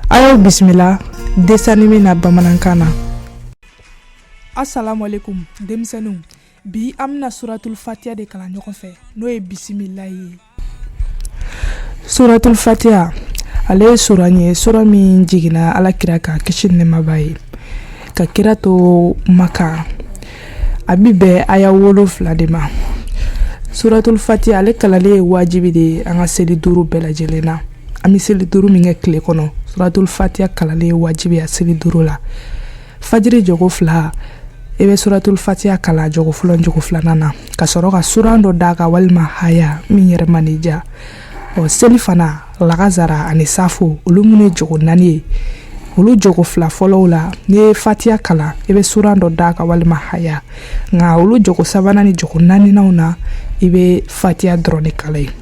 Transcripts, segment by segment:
A y'aw bisimila dessin animé na bamanankan na. Asalamualeykum denmisɛnninw, bi an bɛna suratul fatiya de kalan ɲɔgɔn fɛ, n'o ye bisimilayi ye. Suratul fatiya, ale ye suran ye, sura min jiginna ala kira kan, kisi ni nɛɛma b'a ye, ka kira to Maka. A bɛ bɛn aya 7 de ma. Suratul fatiya, ale kalanli ye wajibi de ye an ka seli duuru bɛɛ lajɛlen na. An bɛ seli duuru min kɛ tile kɔnɔ, suratul fatiya kalanli ye wajibi a seli duuru la. Fajiri jɔko fila, i bɛ suratul fatiya kalan jɔko fɔlɔ, jɔko filanan na, ka sɔrɔ ka suran dɔ d'a kan walima haya min yɛrɛ man'i diya. Ɔ, seli fana, lagazara ani safo, olu minnu ye jɔko naani ye, olu jɔko fila fɔlɔw la, n'i ye fatiya kalan, i bɛ suran dɔ d'a kan walima haya. Nka olu jɔko sabanan ni jɔko naaninaw na, i bɛ fatiya dɔrɔn de kalan yen.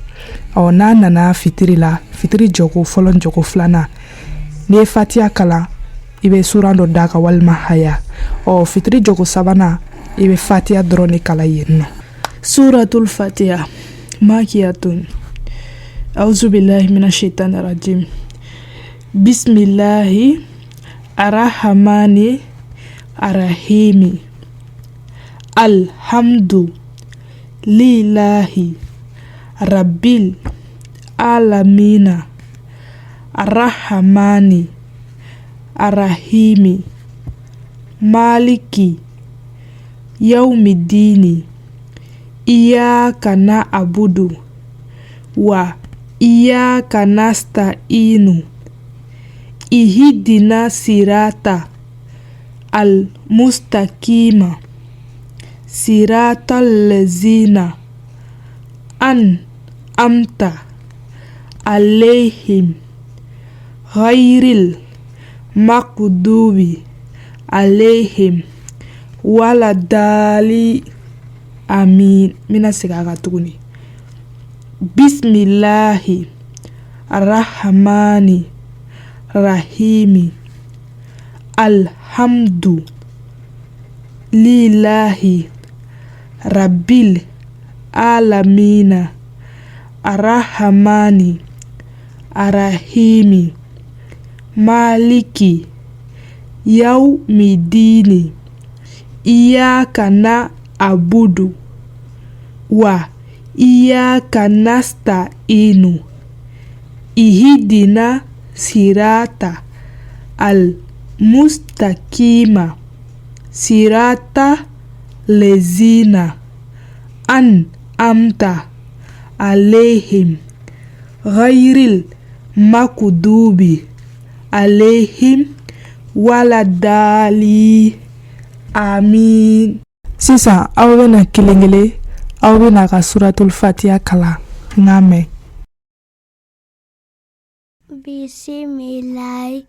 Ɔ, n'a nana fitiri la, fitiri jɔko fɔlɔ, jɔko filanan, n'i ye fatiya kalan, i bɛ suran dɔ d'a kan walima haya. Ɔ, fitiri jɔko sabanan, i bɛ fatiya dɔrɔn de kalan yen nɔ. Suratul fatiha makiyatun. Auzubillahi mina shaitani rajim. Bismillahi arahamani arahimi. Alhamdu lillahi rabbil alamina arahamani arahimi maliki yaumidini iyaka na'budu wa iyaka nasta'inu ihdina sirata al-mustakima siratal ladzina an'amta alaihim ghayril maghdubi alaihim wala dali amin. N bɛna segin a kan tuguni. Bisimilahi arahamani rahimi alhamdu lillahi rabbil alamina arahamani arahimi maliki yaumidini iyaka na'budu wa iyaka nasta'inu ihdina sirata al-mustakima sirata lezina an'amta alaihim ghayril maghdubi alaihim wala dali amin. Sisan aw bɛna kelen kelen, aw bɛna ka suratul fatiya kalan n k'a mɛn. Bisimilahi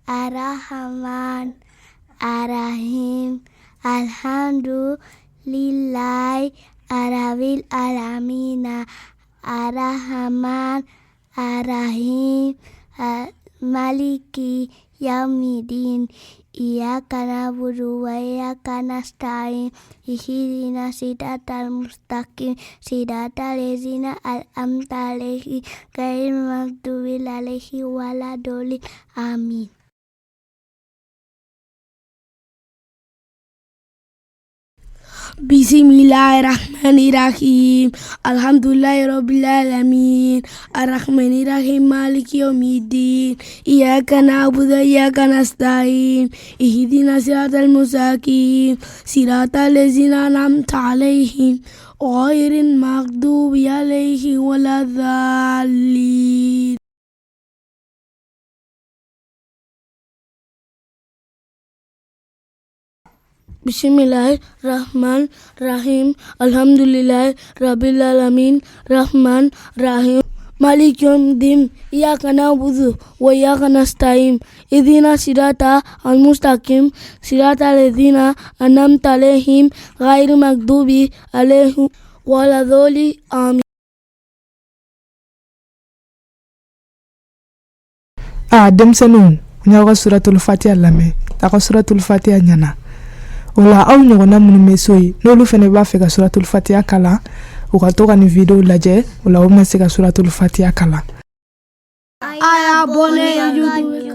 arahaman arahim alhamdulillahi arabil alamina arahaman arahim maliki yaumidin iyaka na'budu wa iyaka nasta'in ihdina siratal mustaqim siratal ladzina an'amta alaihim ghairil maghdubi alaihim waladdallin amin. Bisimilahi rahmani rahim alhamdulilahi rabbil alamin arrahmani rahim maliki yawmiddin iyyaka na'budu wa iyyaka nasta'in ihdina siratal mustaqim siratal ladzina an'amta alaihim ghayril maghdubi alaihim waladdallin. Bisimilahi rahman rahim alhamdulilahi rabbil alamin rahman rahim maliki yawmiddin iyyaka na'budu wa iyyaka nasta'in ihdina sirata almustaqim sirata ladzina an'amta alaihim ghayril maghdubi alaihim waladdallin amin. Aa, denmisɛnninw, n y'aw ka suratul fatiya lamɛn. Aw ka suratul fatiya ɲɛna. O la, aw ɲɔgɔnna minnu bɛ so yen, n'olu fana b'a fɛ ka suratul fatiya kalan, u ka to ka nin video lajɛ. O la, u bɛna se ka suratul fatiya kalan. A y'a abonné YouTube.